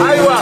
Ayiwa.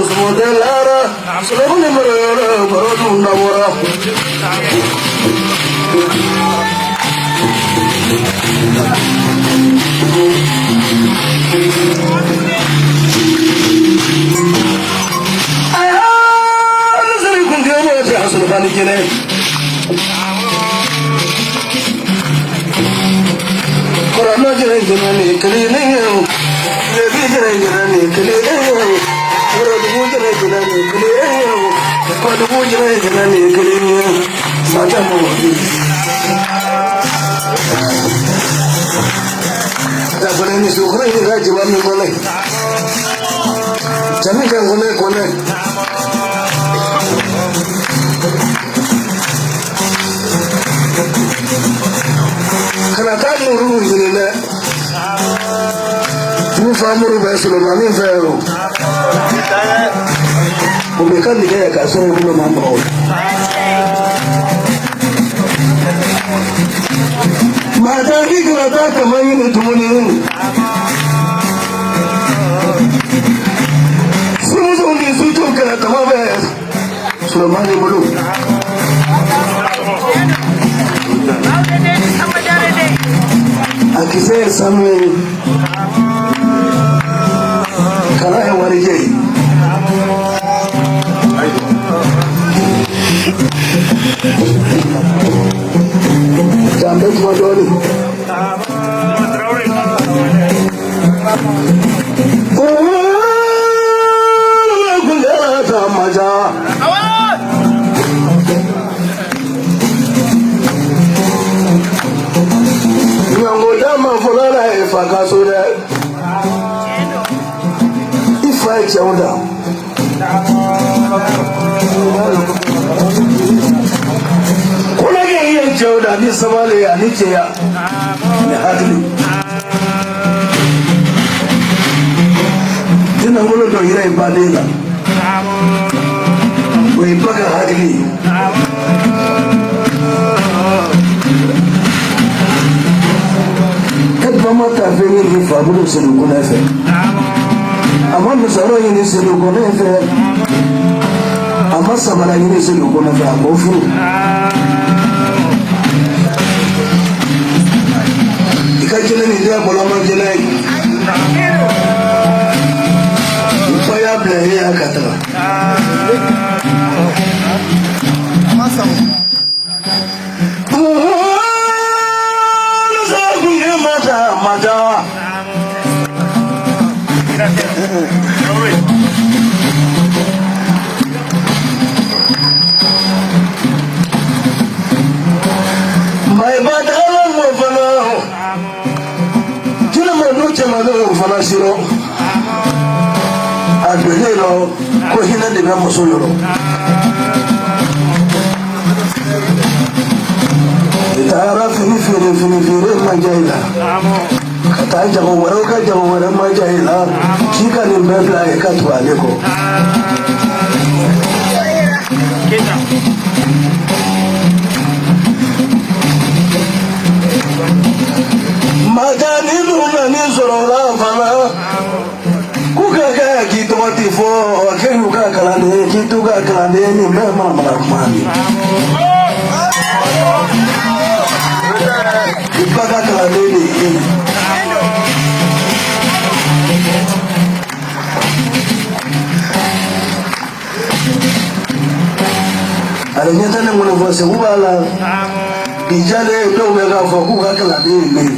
Sɔmɔ tɛ lara Solomani baro yɔrɔ baro dun dabɔra. Kana taa muru ɲini dɛ. Dugu fa muru bɛ Solomani fɛ o. O bɛ ka nɛgɛ ye k'a sɔrɔ i bolo ma maga o la. Maa tɛ k'i kana taa tama ɲini tuguni. Furumusow ni sutuw kɛlɛ tama bɛ Solomani bolo. A kisɛ ye sanu ye. Kala ye warijɛ ye. Jan bɛ kuma dɔɔnin. Fa ka so dɛ, i fa ye cɛw da. Kɔnɔkɛ ye cɛw da ni sabali ani cɛya ani hakili. Tɛna wolo dɔ yɛrɛ ye baden la, o ye ba ka hakili ye. E ba ma taa fɛn ɲini fa bolo Sedu Kɔnɛ fɛ, a ma misaro ɲini Sedu Kɔnɛ fɛ, a ma samara ɲini Sedu Kɔnɛ fɛ, a m'o furu. I ka jɛnɛ nin tɛ bɔlɔma jɛnɛ ye. I ba y'a bila e y'a ka taga. Mata. Mai ba da mo fana. Jina ma nu cɛman o fana sirɔ. A donnen lɔ ko hinɛ de bɛ muso yɔrɔ. I taara fini feere, fini feere ma diya i la. Ka taa jago wɛrɛw ka jago wɛrɛ ma diya i la. K'i ka nin bɛɛ bila i ka tugu ale kɔ. Maka ni dun nani sɔrɔ la fana. K'u ka kɛ k'i tɔgɔ ti fɔ k'e y'u ka kalanden, k'i t'u ka kalanden, nin bɛɛ manamana kuma de. I ba ka kalanden de ye e ye. Ale ɲɛ tɛ ne ŋɔni fɔ Segu b'a la bi jalen, dɔw bɛ k'a fɔ k'u ka kalanden ye ne ye.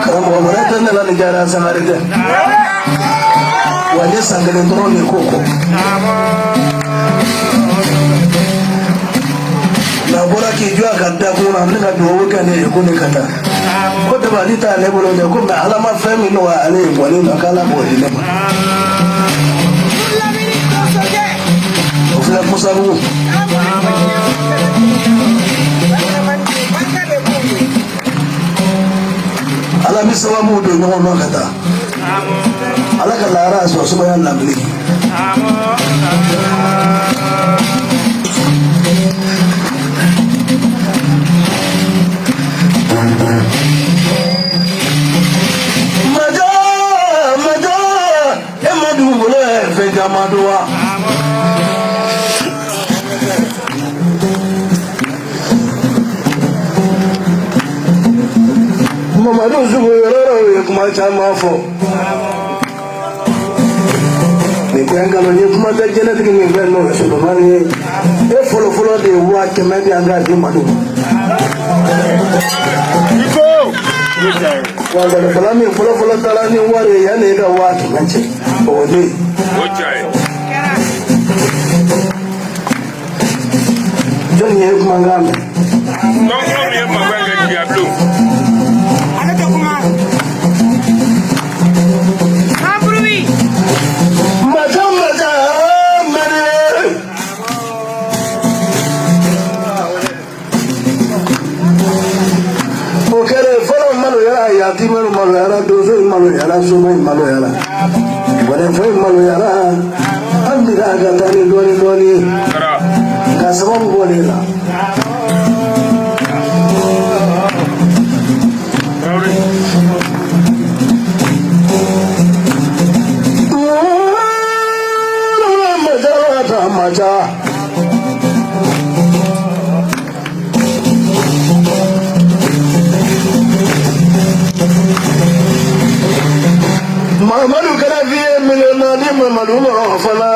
Karamɔgɔ wɛrɛ tɛ ne la ni Jara Sangare tɛ. Wa ne san kelen dɔrɔn de ko kɔ. N'a bɔra k'i jɔ a ka dakun na, ne ka dugawu kɛ ne ye ko ne ka taa. Ko dabali t'ale bolo dɛ, ko mɛ Ala ma fɛn min nɔgɔya ale ye bɔlen na, k'Ala b'o di ne ma. O filɛ Musabugu. Ala bɛ sababu don ɲɔgɔn ma ka taa. Ala ka lahara sɔrɔ sumaya lamini. Maja, maja, e ma dugukolo ye fɛn caman dun wa? Mamadu Sugu yɔrɔ ye kuma caman fɔ. Nin tɛ nkalon ye, kuma tɛ. Jɛnɛtigi min fɛn n'o ye Solomani ye, e fɔlɔfɔlɔ de ye 100 000 di an k'a di Madu ma. Wa nkalonfɔla min fɔlɔfɔlɔ taara ni wari ye yanni e ka 100 000 cɛ, o ye ne ye. Jɔnni ye kumakan mɛn? Tɔnkolo min ye mankan kɛ jigiya bulon. Ale tɛ kuma. Sans bruit. Maca maca mɛnɛ. O kɛlen fɔlɔ maloyara, yatimɛw maloyara, donso in maloyara, soma in maloyara, gɔnɛfɔ in maloyara. An bira ka taa ni dɔɔni dɔɔni ye nka sababu bɔlen la. Traoré. Maca maca. Mamadu Karafi ye miliyɔn 4 Mamadu ma fana.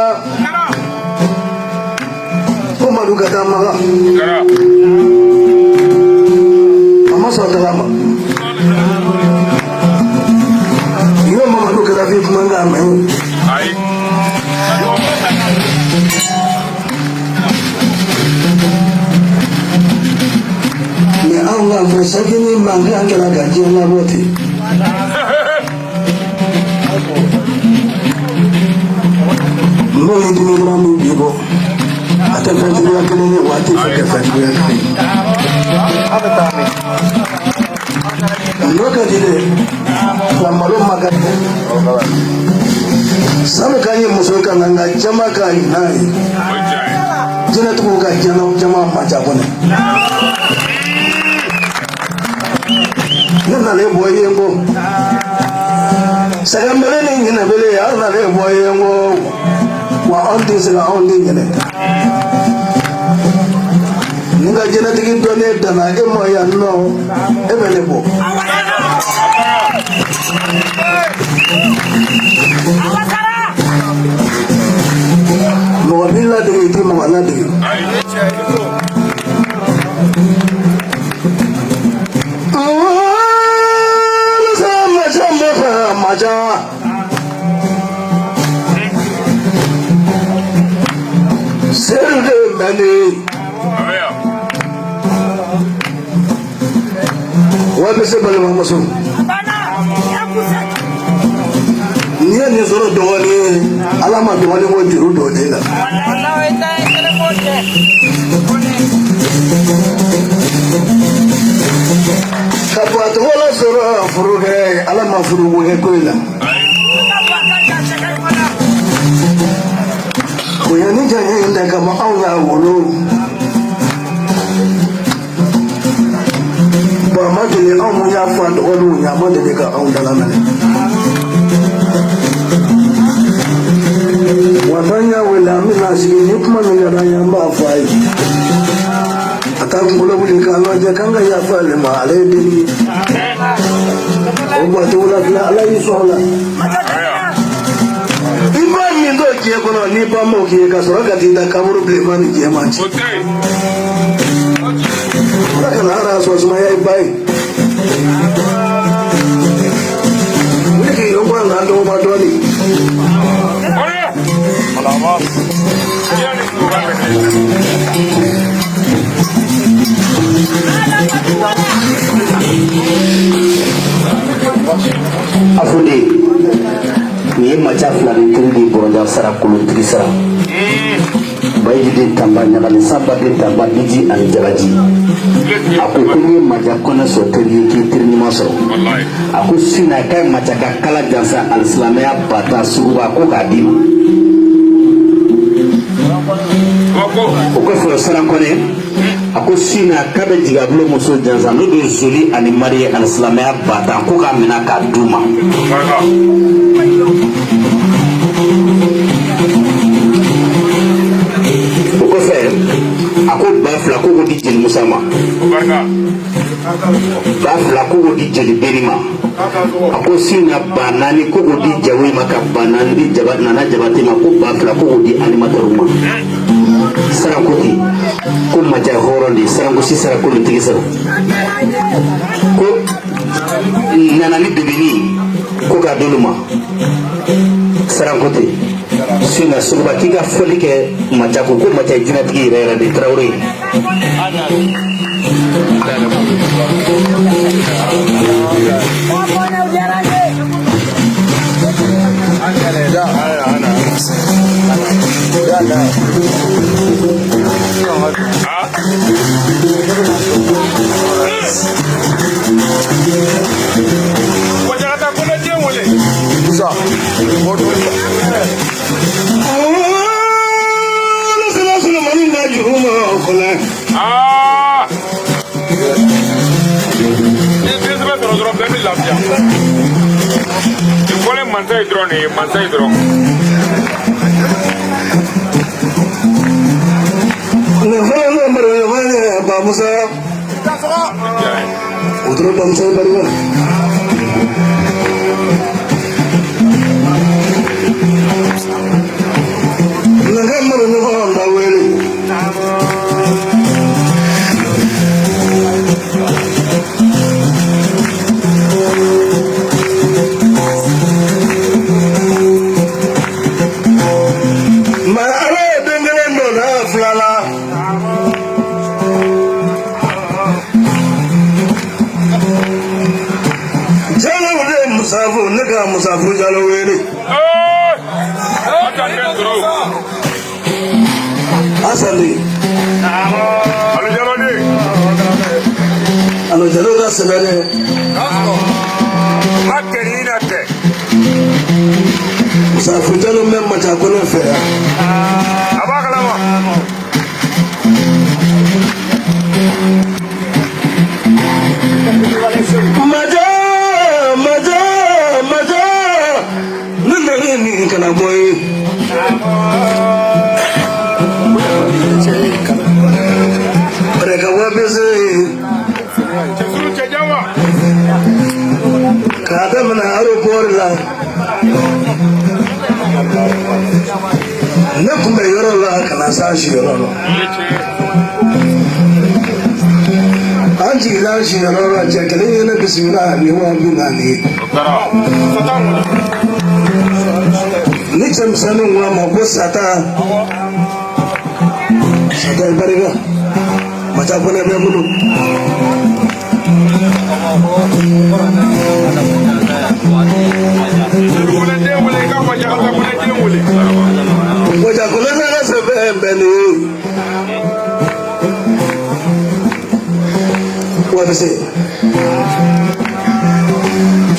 Ko Madu ka taa Maka. Kɛra. A ma sɔn taga ma. I ye Mamadu Karafi kumakan mɛn? Ayi. Mais anw ka fɔ sakini mankan kɛra ka diɲɛ labɔ ten. N'o ye dimi dɔrɔn min b'i bɔ, a tɛ fɛn juguya kelen ye wa, a tɛ fɛn kɛ fɛn juguya kelen ye. N'o ka di dɛ, nka malo ma ka di. Sanu ka ɲi muso kan na, nka jama ka ɲi n'a ye. O ye tiɲɛ ye. Jinɛtigiw ka jama jama man ca kɔnɔ. Ne nalen bɔ i ye n ko sɛgɛnbele ni ɲinɛbele, an nalen bɔ i ye n ko wa, anw tɛ sɛgɛn, anw tɛ ɲinɛ. Ni ka jinɛtigi dɔnnen danna e ma yan nɔ, e bɛ ne bɔ. Awasara. Mɔgɔ b'i ladege, i tɛ mɔgɔ ladege. Ayi. Maca maca. Sedu de mɛni. A bɛ yan. Wa bɛ se balimamuso. Bana. Yakusa. N'i ye nin sɔrɔ dɔgɔnin ye, Ala ma dɔgɔnin ko juru don e la. Walahi ta ye telefɔni tɛ. Kone. Ka bɔ a tɔgɔ la sɔrɔ furu kɛ, Ala ma furu ko kɛ ko in la. Ayi. Ka bɔ a ka jan sɛgɛ kɔnɔ. Bonya ni janya in de kama anw y'a wolo. Bon, a ma deli anw mun y'a fɔ a dɔgɔninw ye, a ma deli ka anw dala minɛ. Wa n'an y'a wele, an bɛna sigi ni kuma min ka d'an ye, an b'a fɔ a ye. A t'a kunkolo wuli k'a lajɛ k'an ka yafa ale ma, ale ye den ye. O bɔcogo la filɛ, Ala y'i sɔn o la. I b'a min to diɲɛ kɔnɔ, n'i ba m'o k'i ye, ka sɔrɔ ka t'i da kaburu bilenman ni jɛman cɛ. O tɛ yen. Ala kana hara sɔrɔ sumaya i ba ye. Wuli k'i yɔrɔ n'a dɔgɔma dɔɔnin. Kɔrɔ. Diɲɛ ni suguba bɛ kɛ. Afude nin ye maca fila ni teri di bɔrɔjan sara kolontigi sara bayijiden tanba ɲagali sanba den tanba diji ani jalaji. A ko ko n'i ye maca kɔnɛ sɔrɔ teri ye, k'i teri ɲuman sɔrɔ. Walayi. A ko su in na k'a ye maca ka kala jansa alisilamɛya bata suguba ko k'a d'i ma. Ko. O kɔfɛ sara kɔnɛ a ko su in na k'a bɛ jigin a bolo muso jansa n'o de ye zoli ani mari ye alisilamɛya bata ko k'a minɛ k'a d'u ma. Barika. Musa ma. 2000 ko k'o di jeli Beni ma. A ko su in na 4000 ko k'o di Jawoyi ma, ka 4000 di Jaba Nana Jabate ma, ko 2000 ko k'o di animatɛriw ma. Saranko ten ko Maca ye hɔrɔn de ye, saranko si sara kolontigi sara. Ko Nana ni Bebeni ko k'a d'olu ma. Saranko ten su in na Sogoba k'i ka fɔli kɛ Maca ko Maca ye jinɛtigi yɛrɛ yɛrɛ de ye, Tarawele ye. Aa! Ni den sɛbɛ sɔrɔ dɔrɔn bɛɛ bɛ lafiya. Nin fɔlen mansa ye dɔrɔn de ye mansa ye dɔrɔn. Nin fana ne mara ba Musa. O tora ba Musa barika. Nka mara ɲɔgɔn da wele. Ma ala ye den kelen dɔ n'a fila la. Jalo de Musafu ne ka Musafu Jalo wele. Ee! Asan den sɔrɔ. Asan de. Alo Jalo den. Alo Jalo ka sɛbɛn dɛ. Ma kɛ ni na tɛ. Musafu Jalo bɛ Maca Kɔnɛ fɛ yan. A b'a kalama. Maca Maca Maca ne nana nin kana bɔ ye. Bɛrɛ ka wa bɛ se. Cɛsuru cɛjan wa. K'a daminɛ aéroport la. Ne tun bɛ yɔrɔ la ka na s'a siyɔrɔ la. An jiginna an siyɔrɔ la, cɛ kelen ye ne bisimila ni 40 000 ye. O kɛra. Ni cɛmisɛnninw ko a ma ko Sata. Sata i barika. Maca Kɔnɛ bɛ bolo. Kɔnɛ den wele i ka Wajakata Kɔnɛ den wele. Waja Kɔnɛ n'a ka sɛbɛn bɛɛ nin ye. Wa bɛ se.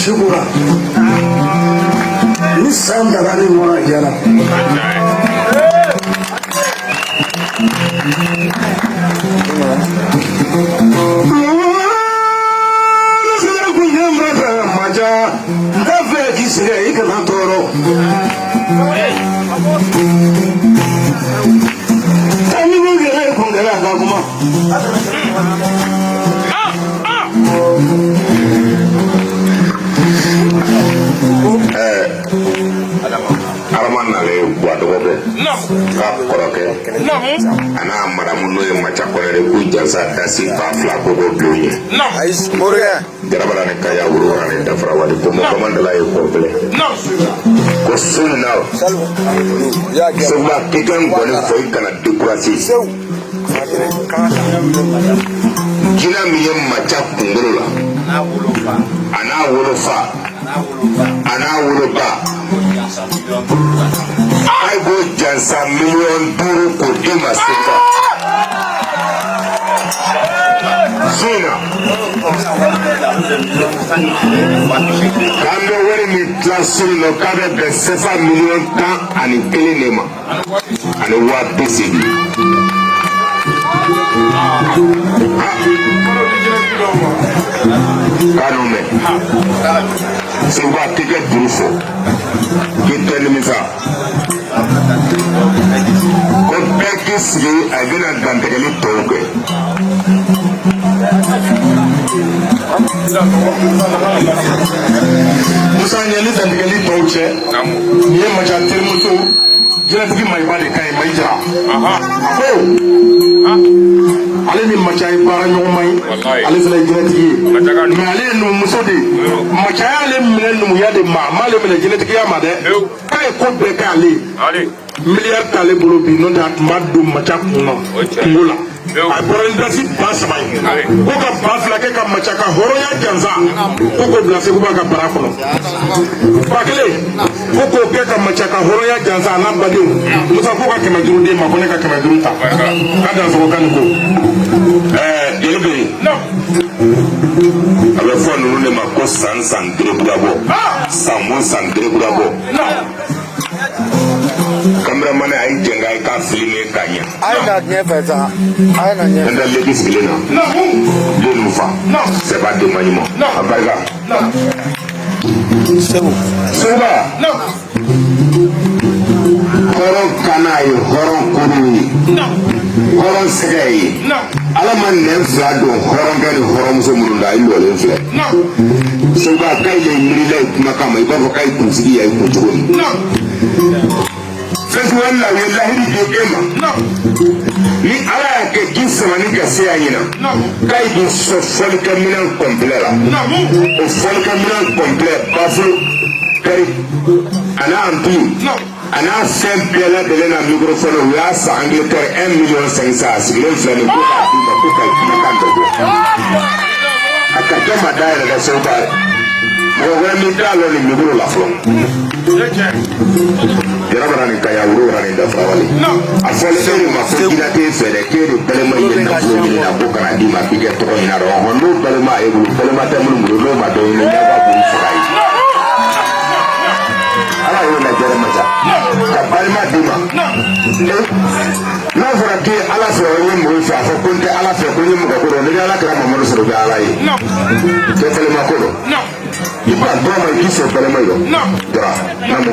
Sukura. Ni san dara ni ŋɔnɔ jɛra. Maca n t'a fɛ k'i sɛgɛn i kana tɔɔrɔ. Taa ni ko gɛlɛya ye kun gɛlɛya ka kuma. Arama nalen Buwa dɔgɔkɛ k'a kɔrɔkɛ a n'a madamu n'o ye Maca Kɔnɛ de k'u jansa dasi 2000 ko k'o bila u ɲɛ. Jarabara ni kaya wurukara ni dafara wali ko mɔ bamandala ye kɔnpilɛ ko su in na Seguba k'i ka nkɔni fɔ i kana découragé. Jinɛ min ye Maca kunkolo la a n'a wolofa a n'a woloba a b'o jansa 5 miliyɔn k'o d'i ma sefa su in na k'an bɛ wari min tilan su in na k'a bɛ bɛn sefa 11 miliyɔn de ma ani 80 000. K'a n'o mɛn Seguba k'i ka juru fɔ k'i tɛ nimisa ko bɛɛ k'i sigi, a bɛna dantigɛli tɔw kɛ. Musa, ɲɛ ni dantigɛli tɔw cɛ, nin ye Maca terimuso jinɛtigi Mayiba de ka ɲi, Mayi Jara. A ko ale ni Maca ye baara ɲɔgɔnma ye, ale fana ye jinɛtigi ye, mais ale ye numumuso de ye. Maca y'ale minɛ numuya de ma, a m'ale minɛ jinɛtigiya ma dɛ. K'a ye ko bɛɛ k'ale ye. Miliyari t'ale bolo bi, n'o tɛ a tun b'a don Maca kun na kungo la. A bɔra ni dasi 3000 ye, ko ka 2000 kɛ ka Maca ka hɔrɔnya jansa, ko k'o bila Seguba ka bara kɔnɔ. 1000, ko k'o kɛ ka Maca ka hɔrɔnya jansa a n'a badenw. Musa ko ka 500 d'e ma, ko ne ka 500 ta k'a dansɔgɔ kan nin ko. Jeli bɛ yen, a bɛ fɔ ninnu de ma ko san san gereburabɔ, san o san gereburabɔ. Cameraman, a ye jɛn k'a ye k'a filmer ka ɲɛ. A ye na ɲɛfɛ sa, a ye na ɲɛfɛ. N tɛ leki sigilen na den ninnu fa sɛba den ma ɲuman a barika. Segu. Seguba, hɔrɔn kana ye, hɔrɔn kuru ye, hɔrɔn sɛgɛ ye. Ala ma nɛn fila don hɔrɔnkɛ ni hɔrɔnmuso minnu da, i lɔlen filɛ. Seguba, k'a ye miirila ye kumakan ma, i b'a fɔ k'a ye kunsigi y'a ye kun cogo min. Festival la, u ye lahiri di e ma, ni Ala y'a kɛ ji samani ka se a ɲɛna, k'a ye k'i sɔn fɔlikɛminɛn complet la. O fɔlikɛminɛn complet, baffle kari a n'a ampli a n'a fɛn bɛɛ lajɛlen na microphone, u y'a san Angleterre 1 million 500. A sigilen filɛ nin ko k'a d'i ma, ko ka kumakan dɔ bɔ a ka kɛ ma dayɛlɛ dɛ. Seguba, mɔgɔ wɛrɛ min t'a lɔn nin micro la fɔlɔ, jara bara nin kaya wuro bara nin dafara wale. A fɔlen e de ma ko jinɛ t'e fɛ dɛ, k'e de balima ye nafolo ɲini na ko kana d'i ma k'i kɛ tɔgɔ ɲini a rɔ. Ɔhɔn, n'o balima e bolo, balima tɛ minnu bolo, n'o ma dɔ ɲini, ɲɛba b'u faga ye. Ala y'o lajɛ dɛ, Maca ka balima d'i ma. N'a fɔra k'e Ala fɛ, o ye mɔgɔ fɛ, a fɔ ko n tɛ Ala fɛ, ko n ye mɔgɔ ko dɔn. Ni Ala kɛra Mamadu sɔrɔ, o bɛ Ala ye kɛ balima ko dɔn. I b'a dɔn ma, i k'i sɔn balima ye dara namu.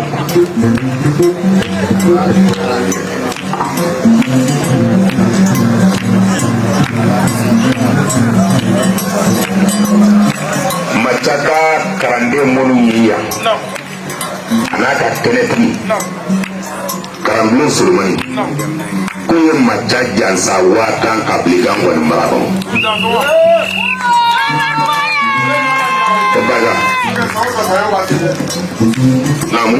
Maca ka kalanden minnu ye yan, a n'a ka kɛnɛtigi karanbulon Solomani, k'o ye Maca jansa 50,000 ka bila i ka nkɔni mara kɔnɔ. E barika naamu,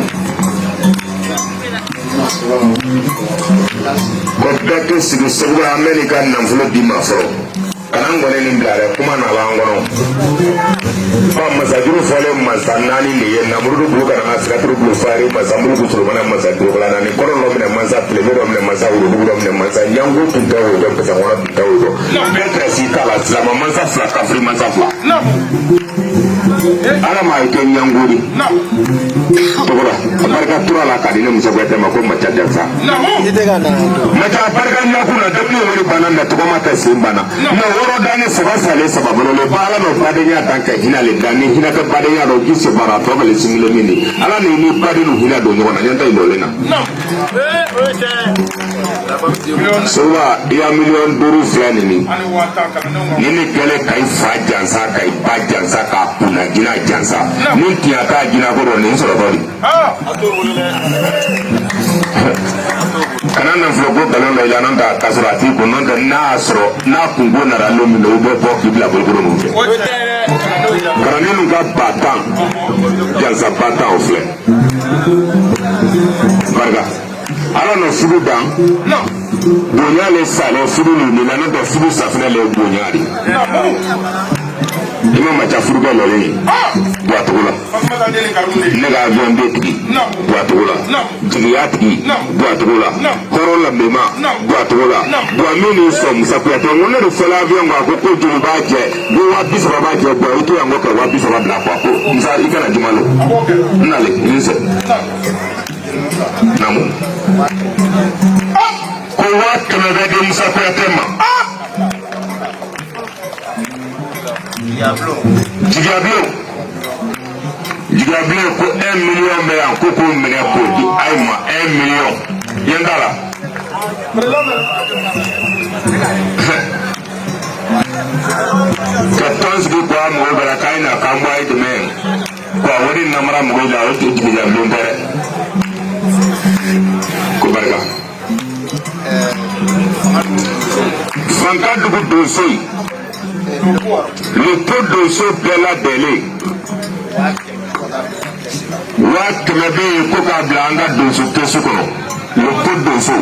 ko bɛɛ k'i sigi. Seguba, an bɛ n'i ka nafolo d'i ma fɔlɔ, kana n kɔni nin bila dɛ, kuma na b'an kɔnɔ. Ɔ, masajuru fɔlen masa naani de ye: Namurudu bulu kana na sigaturu bulu fari, masa muluku Solomana, masa durukala naani kɔrɔ dɔ minɛ, masa tilebe dɔ minɛ, masa worodugu dɔ minɛ, masa ɲango tun tɛ o dɔn, pɛsɛnkɔrɔ tun tɛ o dɔn, bɛɛ kɛrɛsi t'a la, silama masa fila, kafiri masa fila. Ala ma kɛ ɲango de togola, a barika tura la k'a di ne Musa Kuyate ma ko Maca jansa. I tɛ ka na. Maca barika ɲakun na, dumuni wari banna mɛ tɔgɔma tɛ sen banna mɛ wɔɔrɔ danni saba salen saba bolo le ba. Ala n'o badenya dan ka hinɛ le dan ni hinɛ kɛ badenya dɔ k'i se baara tɔ bɛ singile min di. Ala ni ni baden n'u hinɛ don ɲɔgɔn na, ɲɛ tɛ lɔlen na. Soba, i ya 5 miliyɔn filɛ nin ni ni kɛlen ka i fa jansa, ka i ba jansa, k'a kunna jinɛ jansa, ni tiɲɛ t'a jinɛ ko dɔn nin sɔrɔtɔ di. Kana nafolo ko nkalon dɔ i la, n'o tɛ k'a sɔrɔ a t'i kun, n'o tɛ n'a y'a sɔrɔ n'a kunko nana don min na, u bɛ bɔ k'i bila bolokoro ninnu fɛ. Kalanden ninnu ka 10,000 jansa, 10,000 o filɛ barika. Ala nɔ fudu dan bonya le salen fudu nin na, n'o tɛ fudu safinɛ le ye bonya de. I ma Maca furukɛ lɔlen ye bɔ a togo la, ne ka avion den tigi bɔ a togo la, jigiya tigi bɔ a togo la, hɔrɔn lanbema bɔ a togo la, bɔ min ni sɔn Musa Kuyate. N ko ne de fɔla avion kan ko ko joli b'a jɛ, ko 30,000 b'a jɛ. Bɔ i to yan ko ka 30,000 bila kuwa, ko Musa i kana juma lo n nalen i ni sɔn naamu, ko 100,000 bɛ di Musa Kuyate ma. Jigiyabilen, jigiyabilen, ko 1 million bɛ yan, ko k'o minɛ k'o di ayi ma. 1 million yen t'a la. Ka tɔn sigi ko a mɔgɔw bɛɛ la k'a ye na k'an bɔ a ye dɛmɛ ko a wari namara mɔgɔw la, o tɛ jigija bulon tɛ dɛ. Ko barika. Fanka dugu donso ye loto donso bɛɛ ladɛnlen 100 000 bɛ yen ko k'a bila an ka donso kɛsu kɔnɔ, loto donso.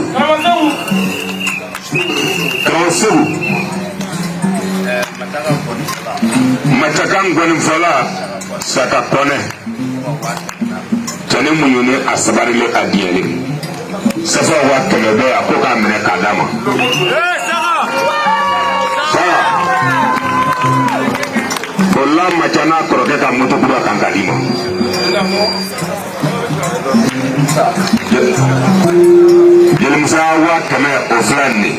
Karamɔgɔ Segu Macaka ngɔnifɔla Saka Kɔnɛ, cɛni muɲuni a sabarilen a diɲɛlen, safa 100 000 bɛ a ko k'a minɛ k'a d'a ma. Saga o la Maca n'a kɔrɔkɛ ka moto kura kan ka d'i ma. Jelimusa 100 000 o filɛ nin ye,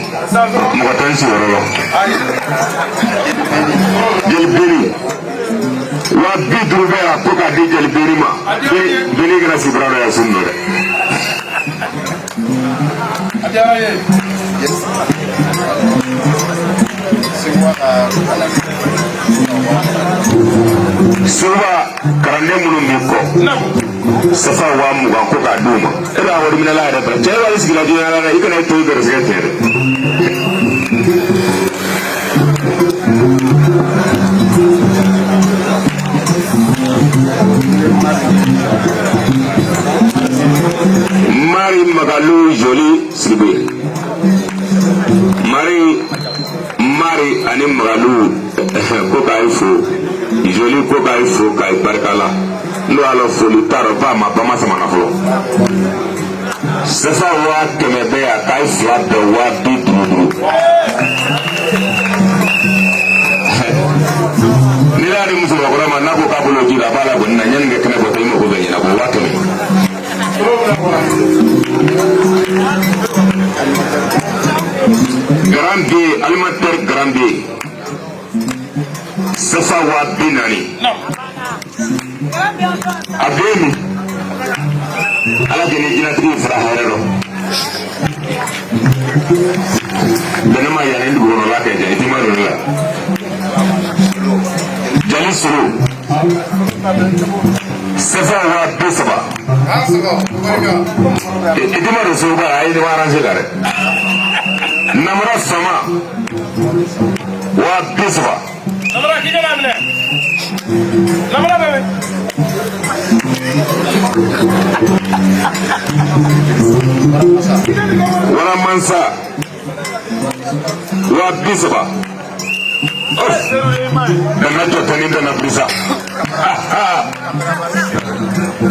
mɔgɔ tɛ n sigiyɔrɔ la. Jeli Beni 50 000 bɛ yan ko k'a di Jeli Beni ma. Beni kɛra sibira dɔ yan sun dɔ dɛ. Suba kalanden minnu b'i kɔ, safa 20 000 ko k'a d'u ma. E b'a wari minɛla yɛrɛ fɛ, cɛ b'a sigi la diɲɛ la dɛ, i kana i to i garisɛgɛ tiɲɛ dɛ. Mari Magalu Joli Sidibe, Mari Mari ani Magalu ko k'a ye fo, Joli ko k'a ye fo k'a ye barika la. N'o y'a lɔ foli t'a rɔ ba ma ba ma sama na fɔlɔ. Safa 100 000 bɛ yan k'a ye fila bɛɛ 50 000. N'i y'a di musokɔrɔba ma n'a ko k'a bolo ji la, a b'a la gɔni na yanni ka kɛnɛ bɔ i mago bɛ ɲɛnabɔ 100 000. Garan bɛ yen, alimentaire garan bɛ yen, safa 40 000. A bɛ min ala k'i ni jinɛtigi fara hɛrɛ rɔ. Bɛnɛ ma yanni dugu kɔnɔla kɛ jɛ i t'i ma don ne la. Jali Soro safa 30 000. I t'i ma don soba a ye ɲɔgɔn arrange la dɛ. Namara sama 30 000. Namara k'i kana minɛ. Namara bɛ min? Waramansa 30 000. Dana jɔ tɛ ni dana bisa.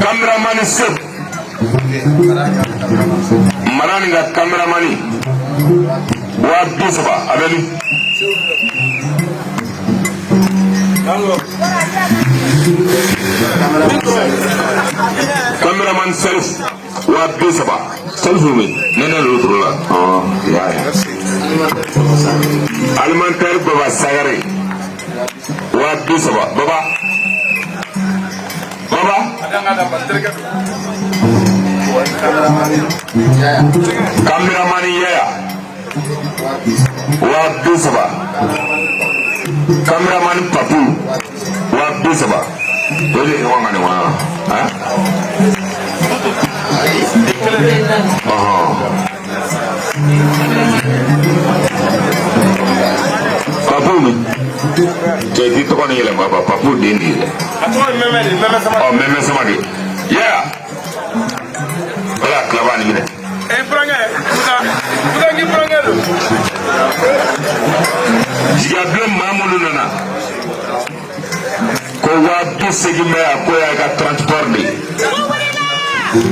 Kameramani Segu mara nin ka kameramani 30 000 a bɛ min? Cameraman Salif 30 000. Salif min ne ne l'autre la. Ɔn y'a ye. Alimentaire Baba Sagare 30 000. Baba Baba. Cameraman Yaya 30 000. Cameraman Papu 30 000. O de ye ɲɔgɔn kan nin kɔnɔ han. Ɔhɔn. Papu min cɛ t'i tɔgɔ ni yɛlɛma ba Papu den de ye dɛ. A tɔgɔ ye Mɛmɛ de, Mɛmɛ Sama. Ɔ Mɛmɛ Samake. Yaya. Wala tilaba nin minɛ. E burankɛ, Musa, Musa k'i burankɛ don. Jigiyabilen maa minnu nana ko 80 000 bɛ yan ko y'a ka transport de ye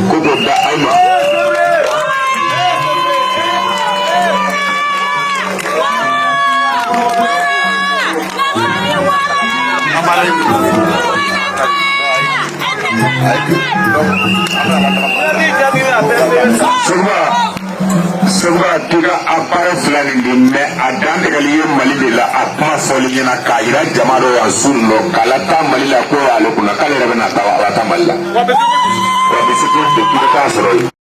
ko k'o da aw ma. Seguba Seguba k'i ka appareil fila nin di mais a dan tigɛli ye Mali de la, a kuma fɔli ɲɛna k'a yira jama dɔ yan su nin nɔ k'a lataa Mali la ko y'ale kunna k'ale yɛrɛ bɛna taa a bɛ taa Mali la. Wa bɛ se ko Wa bɛ se k'o k'i bɛ taa sɔrɔ yen.